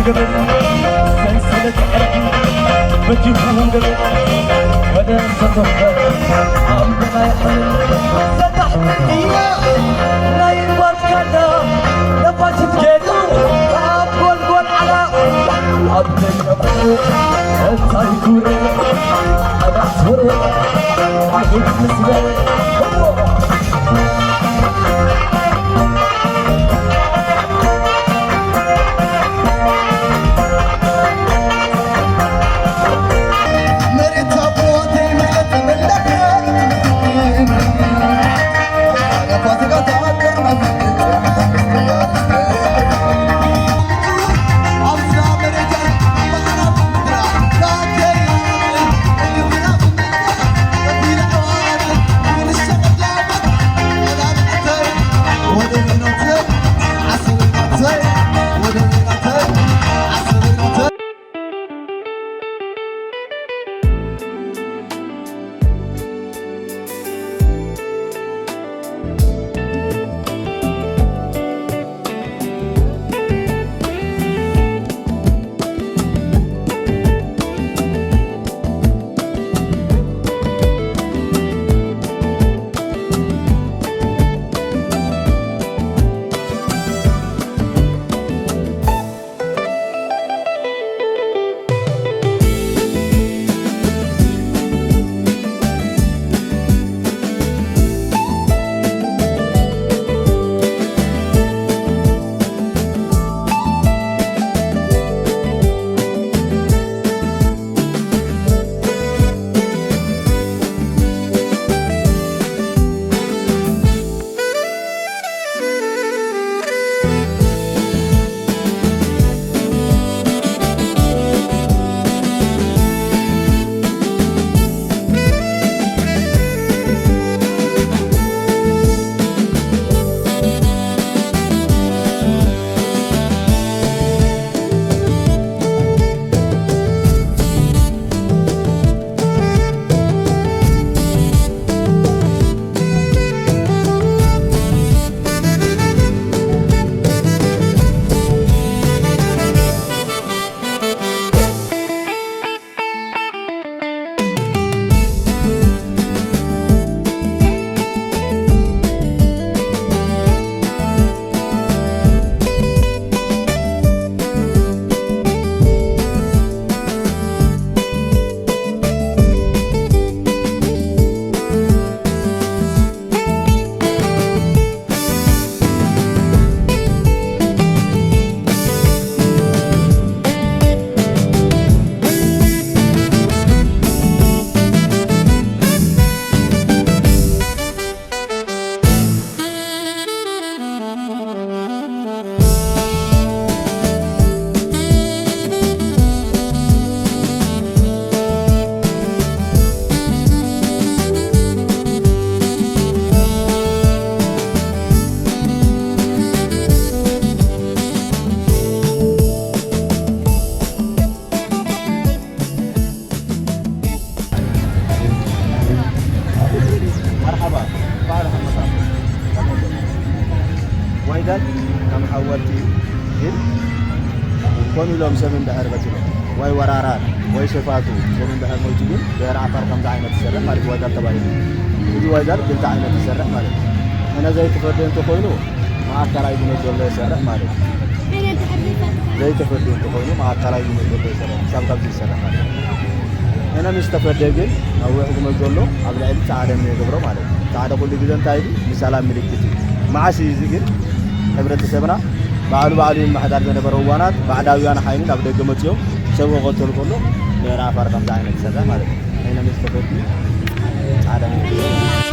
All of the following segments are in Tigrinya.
ሰንሰለት ዕርቂ በጂኹ ውንገል ወደ ሰፈፈ ኣምበላይ ሓይል ሰጣሕ እያ ናይ ባርካዳ ነፋሲት ጌጡ ኣብ ጎልጎል ዓላ ኣብ ደቀ እንታይ ኩረ ኣዳት ወረ ኣሁድ ምስለ መርሓባ፣ እንኳዕ ደሓን መጻእኩም። ዋይ ጋል ከም ሓወልቲ ግን ኮን ኢሎም ሰብ እንድሕር ቀቲሎም፣ ወይ ወራራት ወይ ሸፋቱ ሰብ እንድሕር ሞይቱ ግን ብሄረ ዓፋር ከምዚ ዓይነት ይሰርሕ ማለት እዩ። ዋይ ጋል ተባሂሉ። እዚ ዋይ ጋል ክልተ ዓይነት ይሰርሕ ማለት እዩ። ሕነ ዘይተፈርደ እንተኾይኑ ማእከላይ ብመት ዘሎ ይሰርሕ ማለት እዩ። ዘይተፈርደ እንተኾይኑ ማእከላይ ብመት ዘሎ ይሰርሕ። ክሳብ ካብዚ ይሰርሕ ማለት እዩ። ሕነ ምስ ተፈርደ ግን ነዊሕ ብመት ዘሎ ኣብ ልዕሊ ጻዕደ የገብሮ ማለት እዩ። ጻዕደ ኩሉ ግዜ እንታይ እዩ? ንሰላም ምልክት እዩ። መዓስ እዩ እዚ ግን? ሕብረተሰብና ባዕሉ ባዕሉ ይመሓዳር ዝነበረ እዋናት ባዕዳውያን ሓይሊ ናብ ደገ መጺኦም ሰብ ክቐተሉ ከሎ ብሄረ ዓፋር ከምዚ ዓይነት ይሰርሕ ማለት እዩ። ሕነ ምስ ተፈርደ ጻዕደ ምልክት እዩ።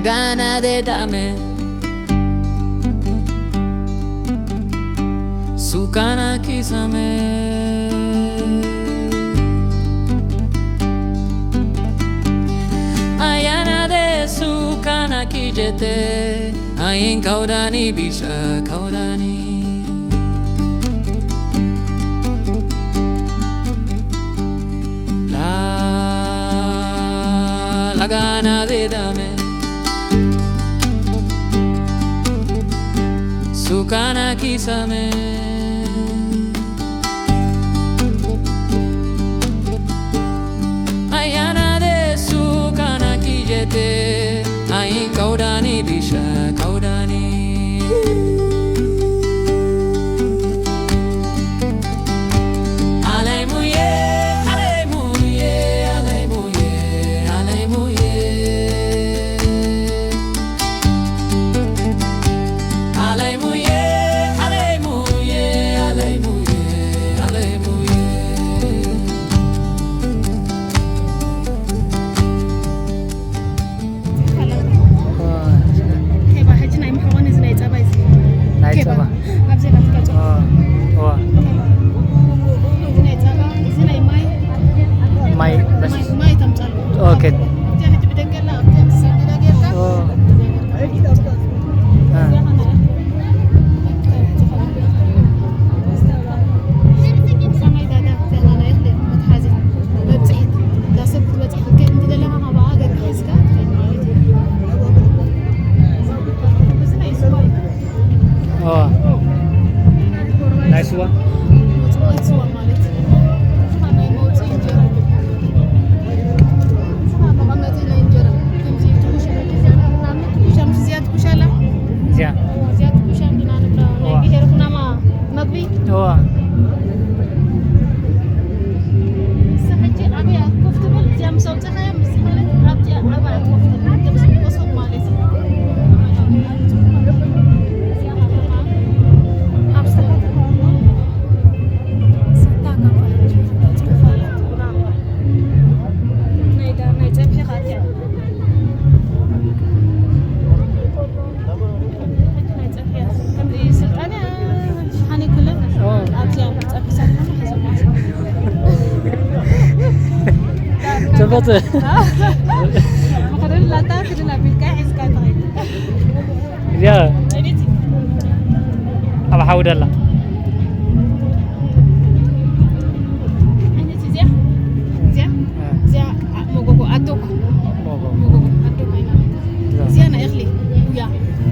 Gana de dame, sukana kisame. Ayana de sukana kijete, ayin kaudani bisha kaudani. La, la gana de dame. Sukana kisame. Ayana de sukana kijete. Ayin kaudani bisha kaudani. Alay muye, alay muye, alay muye, alay muye. Alay muye, alay muye, alay muye, alay muye. ኬባ፣ ሕጂ ናይ መሕቆኒ እዚ ናይ ጸባ እዩ። ናይ ኬባ። ጸባ። ኣብዚ ናትካ ጸባ። ኦ፣ ኦ። እዚ ናይ ጸባ፣ እዚ ናይ ማይ። ማይ፣ በስ። ማይ፣ ማይ ተምጻሉ። ኦኬ። ኣብቲ ሕጂ ብደገ ኣላ፣ ኣብቲ ምስ ሰገዳ ጌርካ። ኦ። እ። እዚኣ ኸኣ ናይ እኽሊ። ሰማይ ዳዳ፣ እዚኣ ኸኣ ናይ እኽሊ መትሓዚ። መብጽሒት። ዳሰብ ክትበጽሕ ክትከይድ እንተደለኻ፣ ካብኣ ጌርካ ሒዝካ ትኸይድ ማለት እዩ። እዚ ናይ ስዋ እዩ። ኦ። ናይ ስዋ? መጽዋዒት ስዋ ማለት እዩ። እዚ ኸኣ ናይ መውጽኢ እንጀራ። እዚ ኸኣ መቐመጢ ናይ እንጀራ። ከምዚ ትኩሽ፣ ንኣብነት ትኩሽ፣ ከምዚ እዚኣ ትኩሽ ኣላ። እዚኣ? እዚኣ ትኩሽ ኣላ፣ ንብላ ናይ ዋ። ብሄር ኩናማ መግቢ። ዋ። ንሳ ሕጂ ኣበይ ኮፍ ትብል? እዚኣ ምስ ኣውጻኻያ ምስ ዝኾነት ኣብቲ ኣበይ ኮፍ ትብል? ከምዚ ቆሶም ማለት እዩ። ኣብ ዝተኸተለ ሰታ ካብ ፋይል ጽሑፍ ኣላ። ናይ ዳ-፣ ናይ ጸብሒ ካርታ። ሕጂ ናይ ጸብሒ እያ። ከምዚ ስልጣን እያ። ሸሓኒ ክልል ኦ። ኣብዚኣ ጸብሒ ሰርሖም ሒዞም። ጽቡቕ። መኸደኒ ላታ ክልል ኣቢልካ ሒዝካ ትኸይድ። እዚኣ ኣብ ሓዊ ደላ። ዓይነት እዚኣ፣ እዚኣ፣ እ። እዚኣ መጎጎ ኣዶ እኳ። መጎጎ። መጎጎ ኣዶ እኳ ኢና። እዛ። እዚኣ ናይ እኽሊ፣ ጉያ።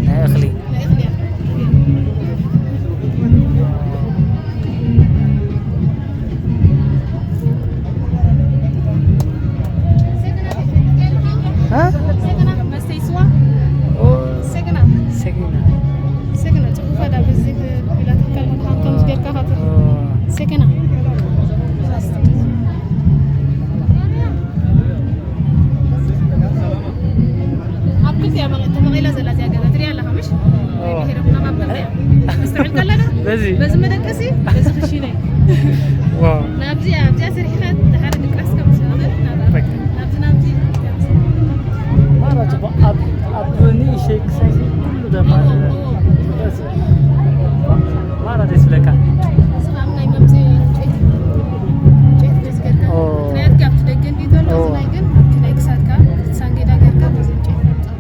ናይ እኽሊ። ናይ እኽሊ እያ። እ? ሰገና መስተይ ስዋ። ኦ። ሰገና። ሰገና። ሰገና፣ ጽሑፋ ዳ በዚ ኢላ ትካል ምዃን ከም ዝገርካ ካት-፣ ኦ። ሰገና። ኣብ ክልተ እያ መቐ-፣ ተመቒላ ዘላ እዚኣ ገዛ ትሪኣ ኣለኻ ምሽ? ኦ። ናይ ብሄረ ኩናማ ኣብ ክልተ እያ። መስተውዒልካ ኣለና? በዚ? በዚ መደቀሲ፣ በዚ ክሽነ። ዋው። ናብዚ፣ ኣብዚኣ ሰሪሕኻ ድሓር ድቃስካ ምስ በለ ናብኣ። በቃ። ናብዚ፣ ናብዚ። ማለት እኮ ኣብ፣ ኣብ ንእሽተይ ክሳይ ኩሉ ደማ እዎ፣ እዎ። ማለት ደስ ይብለካ። እዚ ኸኣ ናይ መምጽኢ ዕንጨይቲ፣ ዕንጨይቲ በዚ ጌርካ። ኦ። ናይ ኣድጊ ኣብቲ ደገ እንዲዩ ዘሎ፣ እዚ ኦ። ናይ ግን ኣብቲ ናይ ክሳድካ ሳንጌዳ ጌርካ በዚ ዕንጨይቲ ተምጻሉ።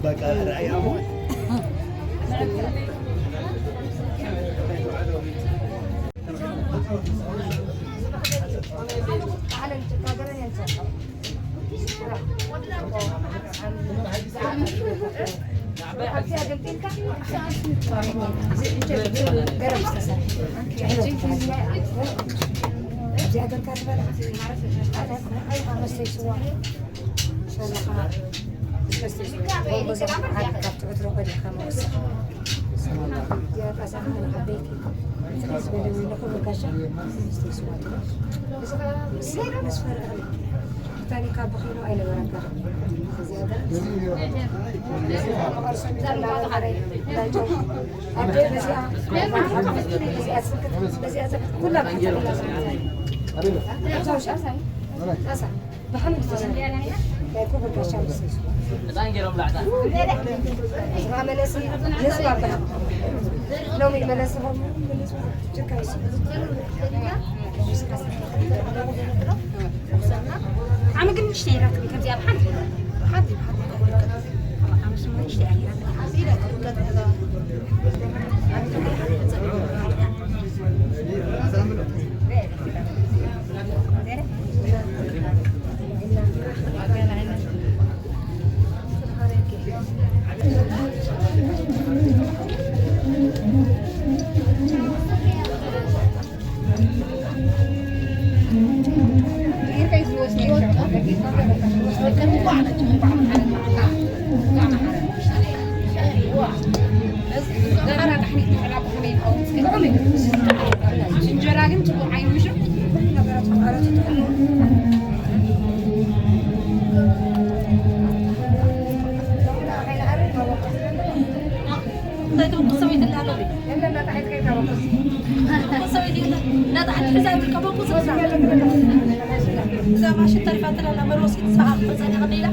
በቃ ራእይ አሁን ዓሚ ግን ንእሽተይ ኢላትኒ፣ ከምዚኣ ብሓንቲ ሓንቲ ሓንቲ ዓሚ ስሙ ንእሽተይ ኢላትኒ። እንጀራ ግን ጽቡቕ ዓይኑ ምሽ ሰበይቲ እንዳሎ ሰበይቲ እናጣዕት ሕዛ ትርከበ ቁጽር እዛ ማሽን ተሪፋ ትላላ መሮሲት ሰዓት ተጸኒቕ ሌላ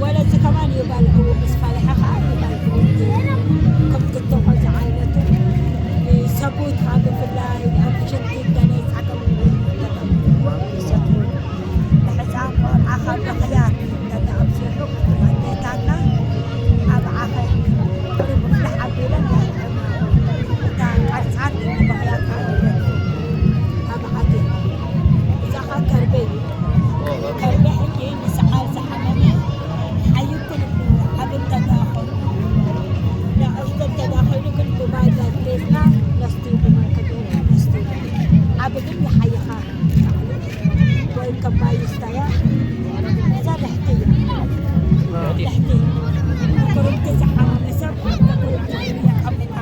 ወላ እዚ ከማን ይበልዑ፣ ምስ ፈልሐ ኸዓ ይበልዑ። ከም ክትቆ ዝዓይነቱ ሰብኡት ካብ ብፍላይ ኣብ ሽንቲ እንተለይ ጻዕዳ ምግቢ ተጠቕምዎ ይሰትዩ። ንሕጻን ቆልዓ ካብ ምኽያድ እንተተኣብዚሑ፣ ኣዴታትና ኣብ ዓኸ ቁሩብ ፍልሕ ኣቢለን የጥዕማ። እታ ቃርጻን ምኽያድ ከዓ ይበልዑ። ኣብ ዓዲ እዛ ኸዓ ከርቤ እዩ። ከርቤ ሕጂ ንሰዓል ዝሓመመ ሓይኩ ልብሉ ዓቢ እንተ ደኣ ኾይኑ፣ ንዕሽቶ እንተ ደኣ ኾይኑ ግን ብማይ ዳርጌዝና ነስትዩ፣ ብማይ ከቢርና ነስትዩ። ዓቢ ግን ይሓይኻ ወይ ከማይ ይስተያ። እዛ ድሕቲ እያ። ድሕቲ። ኩርምቲ ዝሓመመ ሰብ ኩርምቲ የቐምጣ።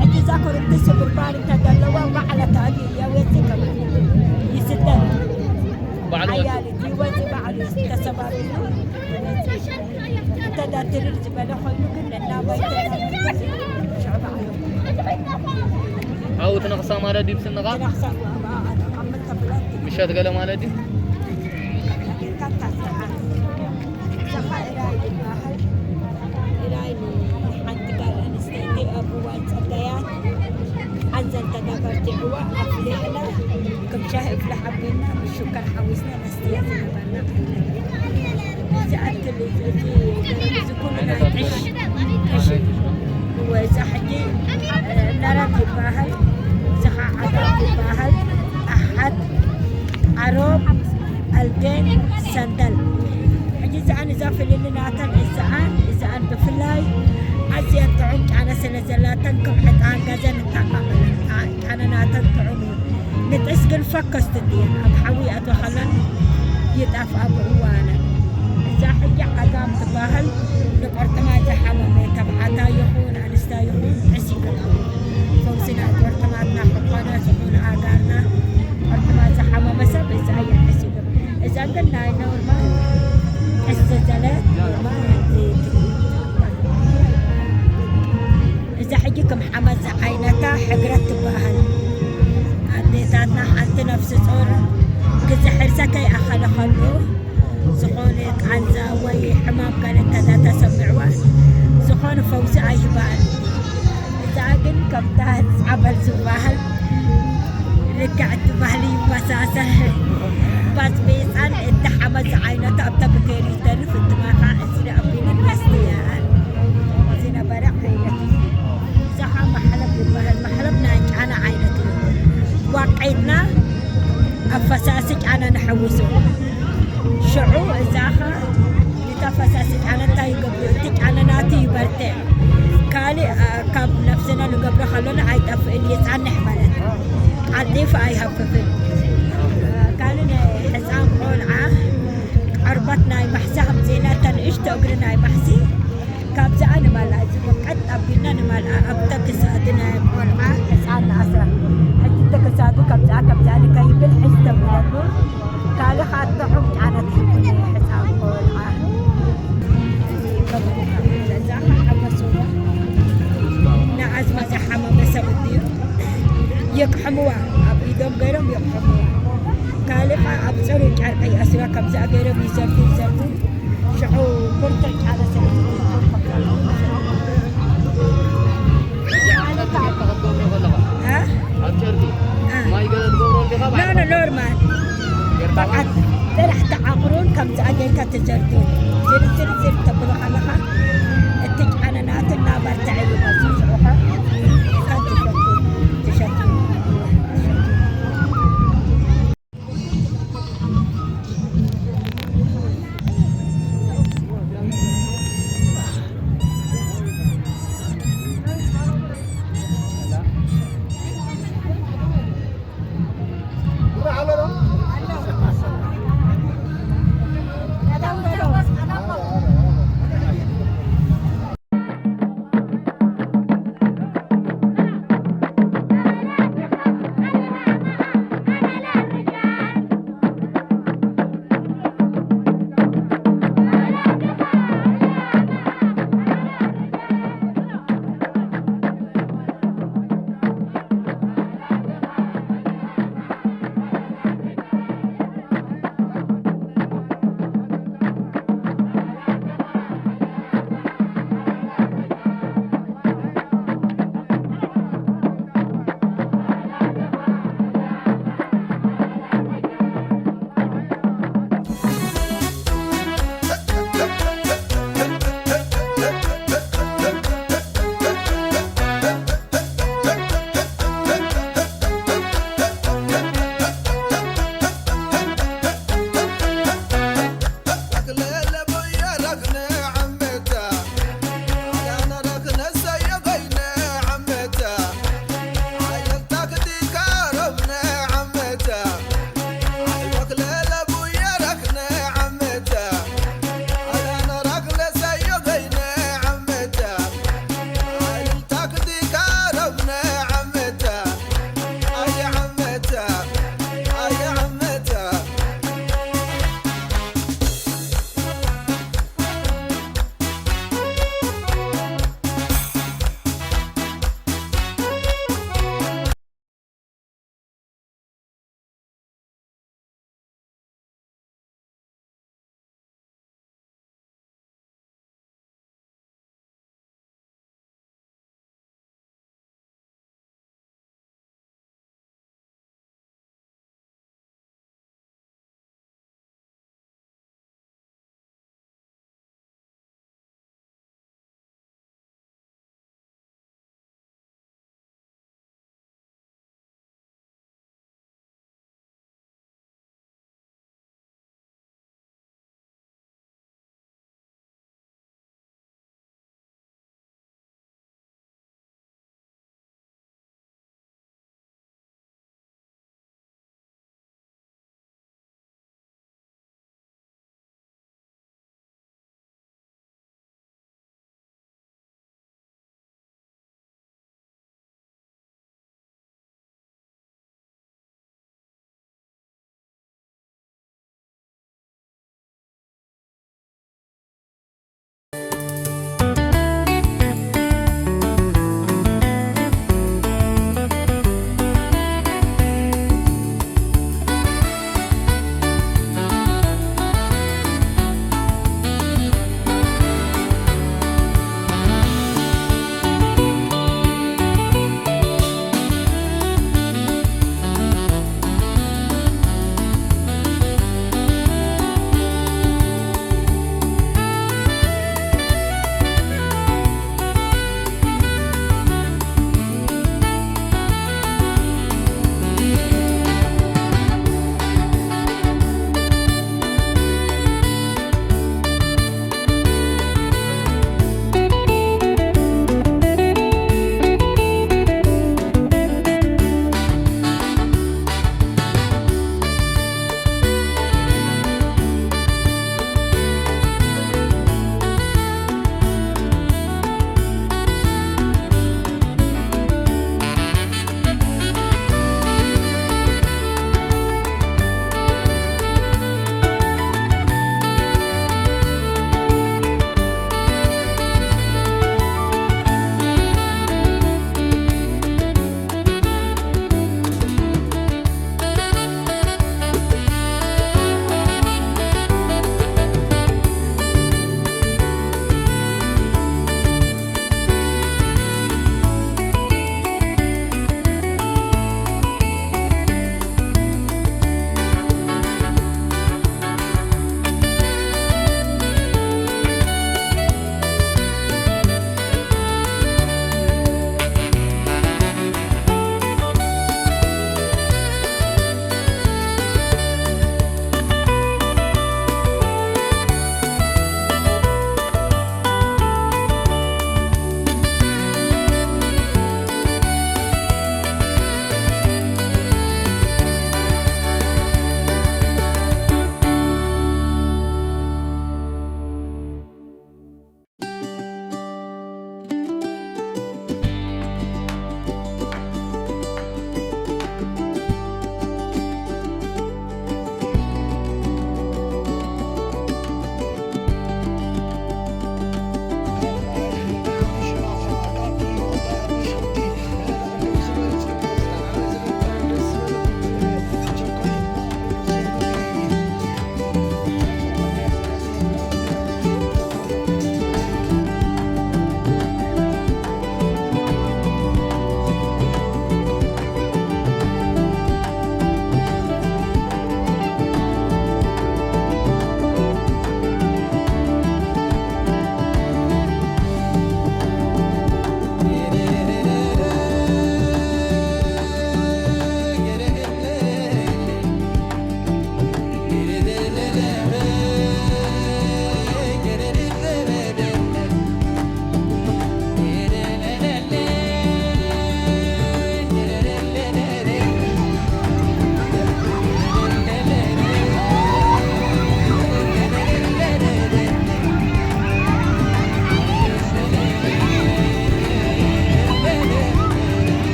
ሕጂ እዛ ኩርምቲ ስብርባር እንተ ዘለዋ ባዕላ ታዲ እያ ወፂ ከማን ይስደድ። ባዕሉ ወፂ። ሓያል እዩ፣ ይወፂ ባዕሉ ተሰባቢሉ። እንተ ዳትርር ዝበለ ኮይኑ ግን እናባይ ሽዕባ ኣብኡ ትነኽሳ ማለት ድዩ ብስንኻ? ትነኽሳ ኣብ፣ ኣብ፣ ኣብ፣ ኣብ መተብላት ምሸት ገለ ማለት ድዩ? ጌርካ ታስርሓ። እዛ ኸኣ እራይ ይበሃል። እራይ ንሓንቲ ጓል ኣንስተይቲ ኣብ እዋን ጸጋያት ሓንሳብ ተጋባርቲዕዋ ኣፍሊሕና፣ ከም ሻሂ እፍላሕ ኣቢልና፣ ምስ ሽኮር ሓዊስና ነስትያ ዝነበርና ዓይነት። እዚ ኣትክልቲ እዚ፣ እዚ ኩሉ ናይ ዕሽ፣ ዕሽ እዩ። ስለ ዘላተን ከም ዕጣን ጋዘ ንጣባበለን። ጣ-፣ ጣነናተን ጥዑም እዩ። ንጥስ ግን ፈከስቲ እንድየን። ኣብ ሓዊ ይኣትዋ ከለን ይጠፍኣ ብእዋነን። እዛ ሕጂ ዓጋም ትበሃል ንቁርጥማት ዝሓመመ ተባዕታይ ይኹን ኣንስታይ ይኹን ጥስ ይገብሩ። ፈውሲ ናይ ቁርጥማትና ክኾነ ዝኹን ኣእጋርና ቁርጥማት ዝሓመመ ሰብ እዛ እያ ጥስ ይገብሩ። እዛ ግን ናይ ኖርማል ጥስ ዘለ ኖርማል እዛ ሕጂ ከም ሓመድ ዝዓይነታ ሕግረት ትበሃል። ኣዴታትና ሓንቲ ነፍሲ ጾር ግዜ ሕርሰ ከይኣኸለ ከሎ ዝኾነ ቃንዛ ወይ ሕማም ገለ እንተ ተሰሚዕዋ ዝኾነ ፈውሲ ኣይህባን። እዛ ግን ከምታ ጸበል ዝበሃል ልክዕ እቲ ባህሊ ይመሳሰል። ባጽቤጻን እቲ ሓመድ ዝዓይነቱ ኣብታ ብከይዱ ይተርፍ፣ እቲ ማኻ እዚ ኣቢሉ ይመስትያል። ዝነበረ ዓይነት እዩ። እዛ ኸዓ ማሕለብ ይበሃል። ማሕለብ ናይ ጫና ዓይነት እዩ። ዋቀይትና ኣብ ፈሳሲ ጫና ንሕውሶ። ሽዑ እዛ ኸ ነታ ፈሳሲ ጫነ እንታይ ይገብሩ? እቲ ጫነ ናቱ ይበርትዕ። ካልእ፣ አ፣ ካብ ነብስና ንገብሮ ከለና ኣይጠፍእን፣ ይጸንሕ ማለት እዩ። ቀልጢፉ ኣይሃፍፍን። አ፣ ካልእ ናይ ሕጻን ቆልዓ ቆርበት ናይ ማሕሲ ኣምጺእና፣ እታ ንእሽቶ እግሪ ናይ ማሕሲ ካብዚኣ ንመልኣ፣ እዚ ቀጥ ኣቢልና ንመልኣ፣ ኣብታ ክሳዱ ናይ ቆልዓ ሕጻን ንኣስራ። ሕጂ እቲ ክሳዱ ካብዚኣ፣ ካብዚኣ ንከይብል ሕዚ ተብለሉ። ካልእ ኻኣ ጥዑም ጫነ ትሕብኒ ሕጻን ቆልዓ። እዛ ሓመሶዋ ንኣዝማ ዝሓመመ ሰብ እንድዩ። የቅሕምዋ፣ ኣብ ኢዶም ገይሮም የቅሕምዋ። ካልእ ኻኣ ኣብ ጽሩይ ጨርቂ ይኣስርዋ፣ ከምዚኣ ገይሮም ይዘርጉ፣ ይዘርጉ። ሽዑ ብርቱዕ ጫነ ስለ ዝገብሩ እ? ኣብ ጨርቂ እ። ማይ ገለ ትገብሮ እንዲኻ ኖ፣ ኖ፣ ኖርማል። በዓል ጥራሕ ተዓቑሩን ከምዚኣ ጌርካ ትዘርግን። ዝርዝር ዝር ተብሎ ከለኻ